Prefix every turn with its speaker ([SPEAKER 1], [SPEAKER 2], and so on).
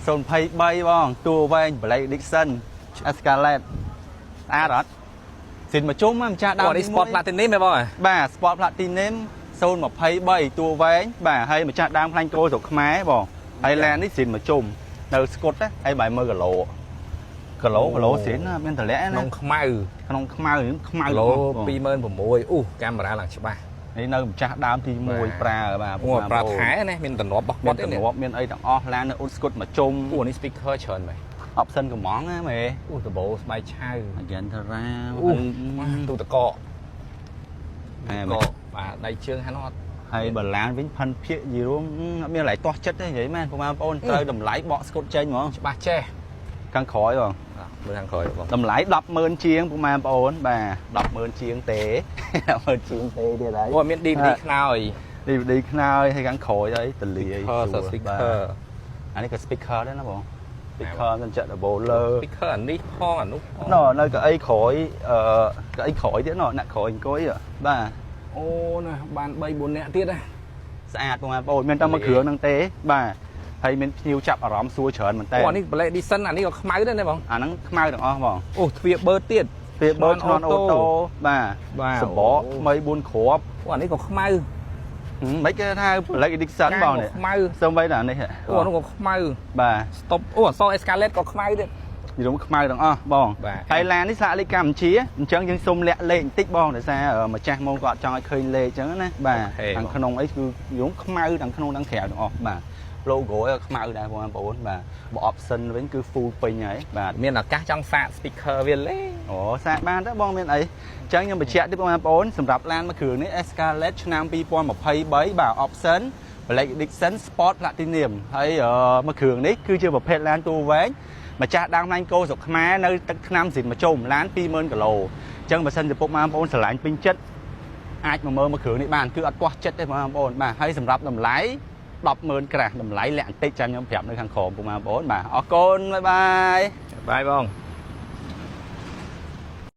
[SPEAKER 1] 023បងតួវែង Black Edition Escalade ស្អាតអត់ស៊ីនមកជុំម្ចាស់ដើម
[SPEAKER 2] អូនេះ Sport Platinum ហ៎បង?
[SPEAKER 1] បាទ Sport Platinum 023តួវែងបាទហើយម្ចាស់ដើមខ្លាញ់គោស្រុកខ្មែរបងហើយឡាននេះស៊ីនមកជុំនៅស្គុតណាហើយបាយមើលគីឡូគីឡូគីឡូស៊ីនណាមានតម្លាក់
[SPEAKER 2] ក្
[SPEAKER 1] ណា
[SPEAKER 2] នងខ្មៅ
[SPEAKER 1] ក្នុងខ្មៅខ្មៅ
[SPEAKER 2] គីឡូ
[SPEAKER 1] បង
[SPEAKER 2] 26,000អូកាមេរ៉ាឡើងច្បាស់
[SPEAKER 1] នេះនៅម្ចាស់ដើមទី1ប្រើបាទ
[SPEAKER 2] អូប្រើថែណាមានតំណប់របស់
[SPEAKER 1] មាន
[SPEAKER 2] គាត់ទេនេះ
[SPEAKER 1] ទម្លាប់មានអីទាំងអស់ឡាននៅអ៊ុតស្គុតមកជុំ
[SPEAKER 2] អូនេះ speaker ច្រើនមែន
[SPEAKER 1] option កំងណាមេ
[SPEAKER 2] អូដបោស្បែកឆៅ
[SPEAKER 1] Agentara
[SPEAKER 2] អូទូតកក
[SPEAKER 1] ហែ
[SPEAKER 2] កកបាទដៃជើងហាន់អត់
[SPEAKER 1] ហើយបើឡានវិញផិនភាកយីរួមអត់មានកន្លែងទាស់ចិត្តទេនិយាយមែនពុកម៉ែបងប្អូនត្រូវតម្លៃបកស្គុតចេញហ្មង
[SPEAKER 2] ច្បាស់ចេះ
[SPEAKER 1] ខាងក្រោយបង
[SPEAKER 2] មើលខាងក្រោយបង
[SPEAKER 1] តម្លៃ100000ជាងពុកម៉ែបងប្អូនបាទ100000ជាងទេ10,000ជាងទេទៀតហើយ
[SPEAKER 2] អូមាន DVD ខ្នើយ
[SPEAKER 1] DVD ខ្នើយហើយខាងក្រោយអីតលាយ
[SPEAKER 2] speaker speaker
[SPEAKER 1] អានេះក៏ speaker ដែរណាបង speaker មិនចាក់ដបូលើ
[SPEAKER 2] speaker អានេះផងអានោះផង
[SPEAKER 1] ណនៅកៅអីក្រោយអឺកៅអីក្រោយទៀតណអ្នកក្រោយអង្គុយបាទ
[SPEAKER 2] អូណាបាន3 4នាក់ទៀតណា
[SPEAKER 1] ស្អាតបងប្អូនមានតែមួយគ្រឿងហ្នឹងទេបាទហើយមានភ្ញៀវចាប់អារម្មណ៍សួរច្រើនមែនតើ
[SPEAKER 2] អូអានេះ Black Edition អានេះក៏ខ្មៅដែរណាបង
[SPEAKER 1] អាហ្នឹងខ្មៅទាំងអស់បង
[SPEAKER 2] អូទ្វារបឺតទៀត
[SPEAKER 1] ពេលបើឆ្នន់អូតូបាទ
[SPEAKER 2] បាទ
[SPEAKER 1] សបកថ្មី4គ្រាប់
[SPEAKER 2] អូអានេះក៏ខ្មៅ
[SPEAKER 1] មិនគេថា Black Edition បងនេះ
[SPEAKER 2] ខ្មៅ
[SPEAKER 1] សូម្បីតែអានេះ
[SPEAKER 2] អូអានោះក៏ខ្មៅ
[SPEAKER 1] បាទ
[SPEAKER 2] stop អូអស Escalade ក៏ខ្មៅទៀត
[SPEAKER 1] យល់ខ្មៅទាំងអស់បង
[SPEAKER 2] បាទ
[SPEAKER 1] ហើយឡាននេះស្លាកលេខកម្ពុជាអញ្ចឹងយើងសុំលាក់លេខបន្តិចបងដោយសារម្ចាស់មកគាត់ចង់ឲ្យឃើញលេខអញ្ចឹងណាបាទខាងក្នុងអីគឺយល់ខ្មៅទាំងក្នុងទាំងក្រៅទាំងអស់បាទ logo ឯងខ្មៅដែរបងប្អូនបាទបើ option វិញគឺ full ពេញហើយបាទ
[SPEAKER 2] មានឱកាសចង់សាក speaker វាលេ
[SPEAKER 1] អូសាកបានទៅបងមានអីអញ្ចឹងខ្ញុំបញ្ជាក់តិចបងប្អូនសម្រាប់ឡានមួយគ្រឿងនេះ Escalade ឆ្នាំ2023បាទ option Black Edition Sport Platinum ហើយមួយគ្រឿងនេះគឺជាប្រភេទឡានតួវែងម្ចាស់ដើមឡានគោស្រុកខ្មែរនៅទឹកថ្នាំស៊ីនមជុំឡាន20000គីឡូអញ្ចឹងបើសិនជាពុកម៉ែបងប្អូនស្រឡាញ់ពេញចិត្តអាចមកមើលមួយគ្រឿងនេះបានគឺអត់ទាស់ចិត្តទេបងប្អូនបាទហើយសម្រាប់តម្លៃ100000ក្រាស់តម្លៃលាក់បន្តិចចាំខ្ញុំប្រាប់នៅខាងក្រោមពុកម៉ែបងប្អូនបាទអរគុណ bye bye
[SPEAKER 2] bye បង